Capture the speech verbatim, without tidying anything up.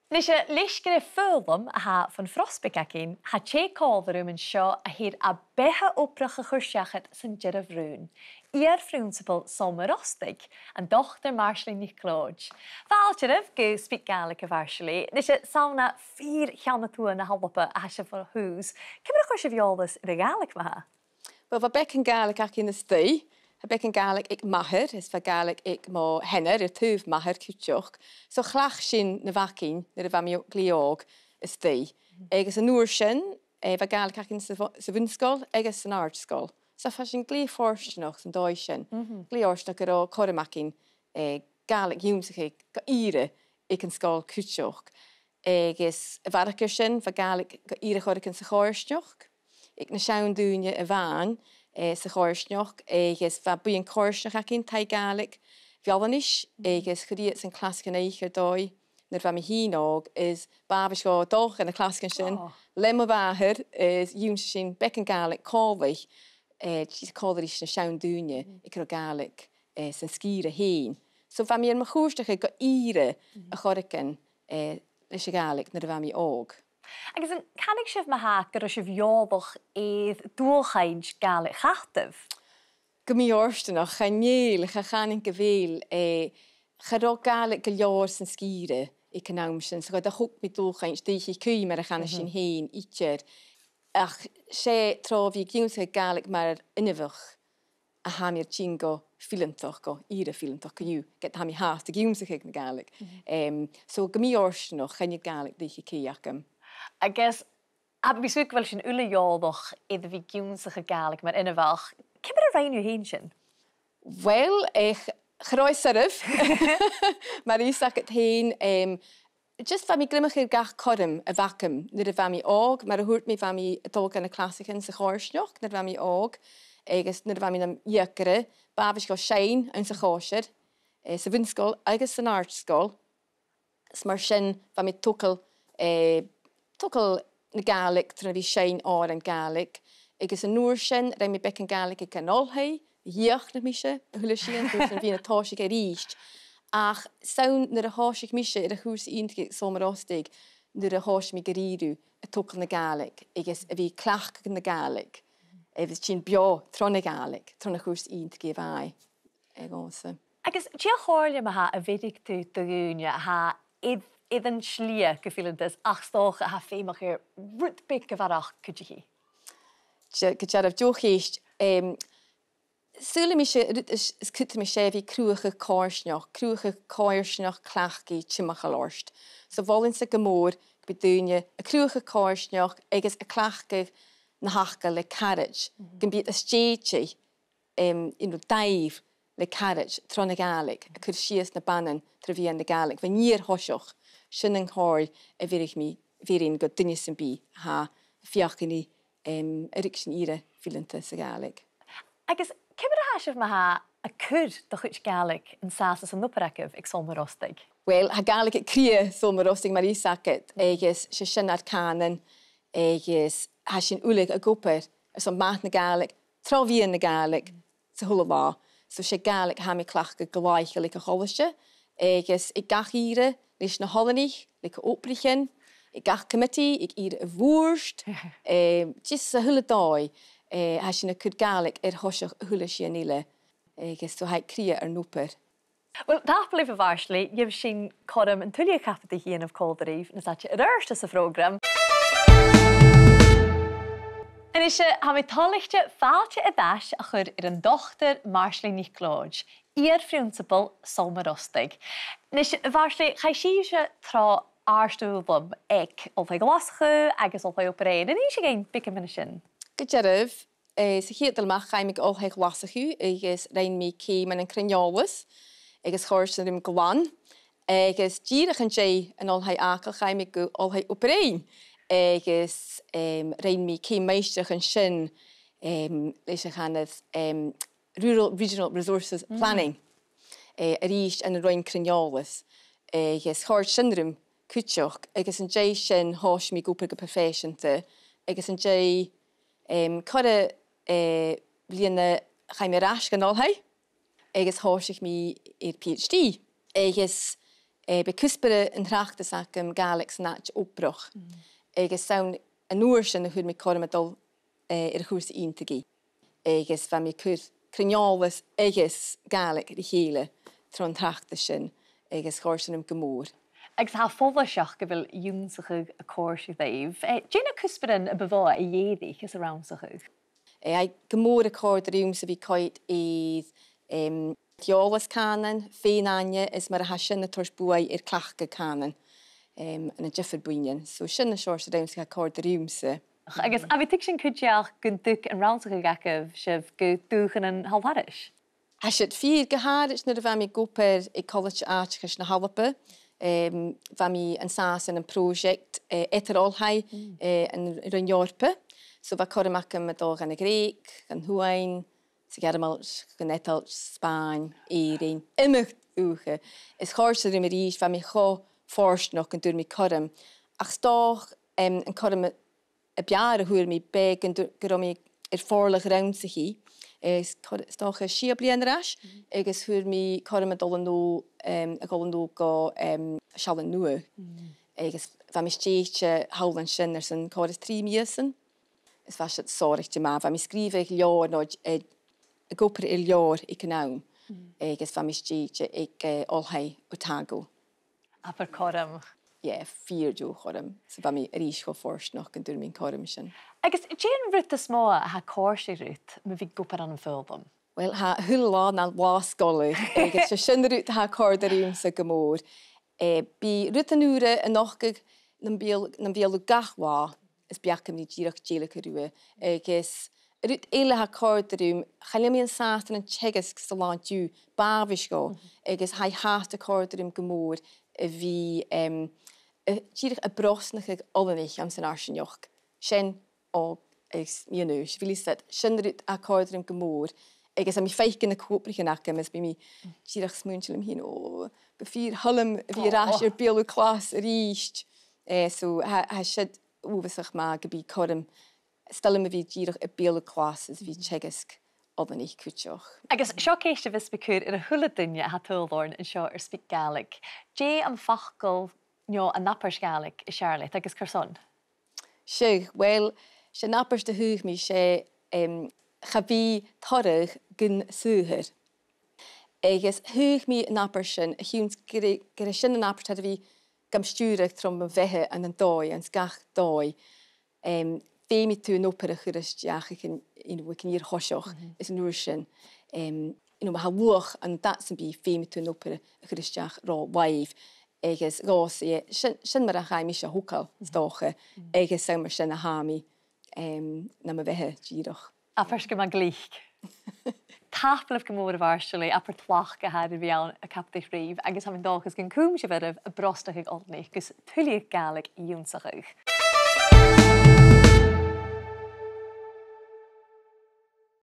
Nise, leis gur e foghlam a tha fon phrosbaig againn, tha tè còmhla rium an seo a tha air a beatha obrach a chur seachad san dearbh raon. Iar-phrionnsabal Sabhal Mòr Ostaig, an Dotair Màrsaili NicLeòid. Fàilte oirbh gu SpeakGaelic, a Mhàrsaili. Nise, 's ann à fìor cheann a tuath na h-Alba a tha sibh bho thùs. Ciamar a chuir sibh eòlas air a' Ghàidhlig ma-thà? Uill, bha beagan Gàidhlig againn a-staigh. Tha beagan Gàidhlig aig m' athair, is bha Gàidhlig aig mo sheanair, air taobh m' athar cuideachd. So chleachd sinn na bh' againn nuair a bha mi glè òg a-staigh. Agus an uair sin, eh, bha Gàidhlig againn sa bh-, sa bhun-sgoil agus san àrd-sgoil. So bha sinn glè fortanach san dòigh sin. Glè fortanach gun robh cothrom againn, eh, Gàidhlig ionnsachadh gu ìre aig an sgoil cuideachd. Agus a bharrachd air sin, bha Gàidhlig gu ìre a' còrdadh rinn sa choimhearsnachd. Aig na seann daoine a bh' ann, eh, sa choimhearsnachd, agus bha buidheann coimhearsnachd againn, Taigh Gàidhlig Mhealanais, agus chuir iadsan clasaichean-oidhche air dòigh nuair a bha mi fhìn òg, is b' àbhaist dhomh dol chun nan clasaichean sin le mo mhàthair, is dh'ionnsaich sinn beagan Gàidhlig còmhla, eh, dìreach còmhla ris na seann daoine aig an robh Gàidhlig, eh, san sgìre fhèin. So bha mi air mo chuairteachadh gu ìre a' còrdadh rinn, eh, leis a' Ghàidhlig nuair a bha mi òg. Agus an canadh sibh ma-thà gun robh sibh eòlach air dualchainnt Gàidhlig Chataibh? Gu mì-fhortanach, chan eil, cha chanainn gu bheil, eh, cha robh Gàidhlig gu leòr san sgìre aig an àm sin, so cha do thog mi dualchainnt Dùthaich Chaoimh, mar a chanas sinn fhèin, idir. Ach 's e tro bhith ag ionnsachadh Gàidhlig mar inbheach a tha mi air tighinn gu fileantach, gu ìre fileantach co-dhiù, ged a tha mi fhathast ag ionnsachadh na Gàidhlig. Em, so gu mì-fhortanach, chan eil Gàidhlig Dhùthaich Chaoimh agam. Agus, tha mi a' smaoineachadh gu bheil sinn uile eòlach air a bhith ag ionnsachadh Gàidhlig mar inbheach. Ciamar a rinn thu fhèin sin? Uill, eh, ch-, cha robh e soirbh. Mar a tha fhios agad fhèin, em, just bha mi a' greimeachadh air gach cothrom a bh' agam nuair a bha mi òg, mar a thuirt mi, bha mi a' dol gu na clasaichean sa choimhearsnachd nuair a bha mi òg, agus nuair a bha mi nam dheugaire, b' àbhaist dhomh seinn anns a' chòisir, eh, sa bhun-sgoil agus san àrd-sgoil. Is mar sin, bha mi a' togail, eh, togail na Gàidhlig tron a bhith a' seinn òrain Gàidhlig, agus an uair sin, rinn mi beagan Gàidhlig aig an oilthigh, dhìochuimhnich mise a h-uile sìon, 's an uair sin bha mi a' tòiseachadh a-rithist. Ach 's ann nuair a thòisich mise air a' chùrsa inntrigidh aig Sabhal Mòr Ostaig, nuair a thòisich mi gu rìribh a' togail na Gàidhlig, agus a bhith a' cleachdadh na Gàidhlig, agus tighinn beò tron a' Ghàidhlig, tron a' chùrsa inntrigidh a bh' aig an àm sin. Agus dè a' chomhairle ma-thà a bheireadh tu do dhaoine a tha air, air an t-slighe gu fileantas ach 's dòcha a tha feumach air rud beag a bharrachd cuideachaidh? Dè, gu dearbh, deagh cheist. Em, saoilidh mise, rud as, as cudromaiche 's e a bhith a' cruthachadh coimhearsnachd, cruthachadh coimhearsnachd cleachdaidh timcheall ort. So mholainn-sa gu mòr gum bi daoine a' cruthachadh coimhearsnachd agus a' cleachdadh na th' aca le caraid. Gum bi iad a' stèidheachadh, em, you know, dàimh le caraid tron a' Ghàidhlig, a' cur sìos na bannan tro mheadhan na Gàidhlig. Bhon fhìor thoiseach, sin an comhairle a bheireadh mi, bheireadh gu duine sam bith a tha a' feuchainn ri, em, a' ruigsinn ìre fileanta sa Ghàidhlig. Agus ciamar a tha sibh ma-thà a' cur do chuid Gàidhlig an sàs anns an obair agaibh aig Sabhal Mòr Ostaig? Uill, tha Gàidhlig aig cridhe Sabhal Mòr Ostaig, mar a tha fhios agad, agus 's e sin ar cànan, agus tha sinn uile ag obair airson math na Gàidhlig, tro mheadhan na Gàidhlig, sa h-uile là. So 's e Gàidhlig a tha mi a' cleachdadh gu làitheil aig a' cholaiste, agus aig gach ìre leis na h-oileanaich, le co-obraichean, aig gach comataidh, aig ìre a' bhùird, eh, just sa h-uile dòigh, eh, tha sinn a' cur Gàidhlig air thoiseach a h-uile sìon eile, agus so tha e aig cridhe ar n-obair. Uill, tapadh leibh, a Mhàrsaili, gheibh sinn cothrom an tuilleadh cabadaich a dhèanamh còmhla ribh nas fhaide air adhart sa phrògram. A-nise, tha mi toilichte fàilte air ais a chur air an Dotair Màrsaili NicLeòid, iar-phrionnsabal Sabhal Mòr Ostaig. A-nis, a Mhàrsaili, chaidh sibhse tro àrd-fhoghlam aig Oilthigh Ghlaschu agus Oilthigh Obar Dheathain. An innis thu dhuinn beagan mu dheidhinn sin? Gu dearbh, eh, sa chiad dol a-mach chaidh mi gu Oilthigh Ghlaschu agus rinn mi ceum ann an cruinn-eòlas agus chòrd sin rium glan. Agus dìreach an dèidh an oilthigh fhàgail chaidh mi gu Oilthigh Obar Dheathain agus, em, rinn mi ceum maighstireachd an sin, em, leis a' chànan, em, Rural Regional Resources Planning, eh, a-rithist ann an Roinn Cruinn-eòlas. Eh, agus chòrd sin rium cuideachd, agus an dèidh sin thòisich mi ag obair gu proifeiseanta, agus an dèidh, em, corra, eh, bhliadhna chaidh mi air ais dhan oilthigh, agus thòisich mi air PhD. Agus Eh, b' e cuspair an tràchdas agam Gàidhlig san àite-obrach. Agus 's ann an uair sin a fhuair mi cothrom a dhol, eh, air a' chùrsa inntrigidh. Agus bha mi a' cur cruinn-eòlas agus Gàidhlig ri chèile tron tràchdas sin, agus chòrd sin rium gu mòr. Agus tha e follaiseach gu bheil ionnsachadh a' còrdadh ribh. Eh, dè na cuspairean a bu mhotha a dh'èirich às an rannsachadh? Eh, tha e gu mòr a' còrdadh riumsa a bhith coimhead air, em, eòlas cànain, fèin-aithne, is mar a tha sin a' toirt buaidh air cleachdadh cànain, em, ann an diofar buidhnean. So sin an seòrsa rannsachaidh a tha a' còrdadh riumsa. Agus a bheil e a' tuigsinn cuideachd gun tug an rannsachadh agaibh sibh gu dùthchannan thall thairis? Tha siud fìor, gu h-àraid nuair a bha mi ag obair aig Colaiste Àiteachais na h-Alba. Em, bha mi an sàs ann am pròiseact, eh, eadar-oilthigh, eh, an Roinn Eòrpa. So bha cothrom agam a dhol dhan a' Ghrèig, dhan Fhuain, sa Ghearmailt, dhan Eadailt, Spàinn, Èirinn, iomadh dùthaich. Is chòrd sin rium a-rithist, bha mi cho fortanach gun d' fhuair mi cothrom. Ach 's dòcha, em, an cothrom a, a b' fheàrr a fhuair mi, b' e gun d-, gun robh mi air fòrladh rannsachaidh, eh, is cor-, is dòcha sia bliadhna air ais, agus fhuair mi cothrom a dhol a-null, em, a dhol a-null gu, em, Sealainn Nuadh. Agus bha mi stèidhichte thall an sin airson còrr is trì mìosan. Is bha siud sònraichte math. Bha mi a' sgrìobhadh leabhar no, eh, ag obair air leabhar aig an àm. Agus bha mi stèidhichte aig, eh, Oilthigh Otago. Abair cothrom. Yeah, fìor dheagh chothrom. So bha mi a-rithist cho fortanach gun d' fhuair mi an cothrom sin. Agus dè an rud as motha a tha a' còrdadh riut mu bhith ag obair ann am foghlam? Well, tha a h-uile latha na latha sgoile, agus 's e sin an rud a tha a' còrdadh riumsa gu mòr. Eh, bidh rudan ùra a' nochdadh nam beul-, nam beulaibh gach latha, is b' fheudar dhomh dìreach dèiligeadh riutha. Agus an rud eile a tha a' còrdadh rium, chan eil mi an sàs ann an teagasg san là an-diugh, b' àbhaist dhomh, agus tha e fhathast a' còrdadh rium gu mòr a bhith, em, a, dìreach a' brosnachadh oileanaich anns an fharsaingeachd. Sin, o, agus mi an uair sin, bha e, sin an rud a tha a' còrdadh rium gu mòr, agus tha mi a' faicinn na co-obraichean agam, is bidh mi dìreach a' smaointinn leam fhìn, o, bu fìor thoil leam a bhith air ais air beulaibh clas a-rithist. Eh, so, tha, tha siud uabhasach math gum bi cothrom, 's toil leam a bhith dìreach air beulaibh clas is a bhith teagasg oileanaich cuideachd. Agus seo ceist a bhios mi a' cur air a h-uile duine a tha a' tadhal oirnn an seo air SpeakGaelic. Dè am facal no an abairt Ghàidhlig as fheàrr leat agus carson? Seadh, well, 's e an abairt a thagh mi, 's e, em, cha bhi toradh gun saothair. Agus thagh mi an abairt sin a chionn 's gur e, gur e sin an abairt a bha gam stiùireadh tro mo bheatha ann an dòigh, anns gach dòigh. Em, feumaidh tu an obair a chur a-steach aig an, you know, aig an fhìor thoiseach, is an uair sin, em, you know, ma tha luach ann an dad sam bith, feumaidh tu an obair a chur a-steach ro làimh. Agus dhòmhsa, eh, sin, sin mar a chaidh mise a thogail, 's dòcha, agus 's ann mar sin a tha mi, em, nam bheatha dìreach. Abairt gu math glic. Tapadh leibh gu mòr, a Mhàrtainn, le abairt tlachdmhor a tha air a bhith ann a' cabadaich ribh, agus tha mi an dòchas gun cùm sibh oirbh a' brosnachadh oileanaich gus tuilleadh Gàidhlig ionnsachadh.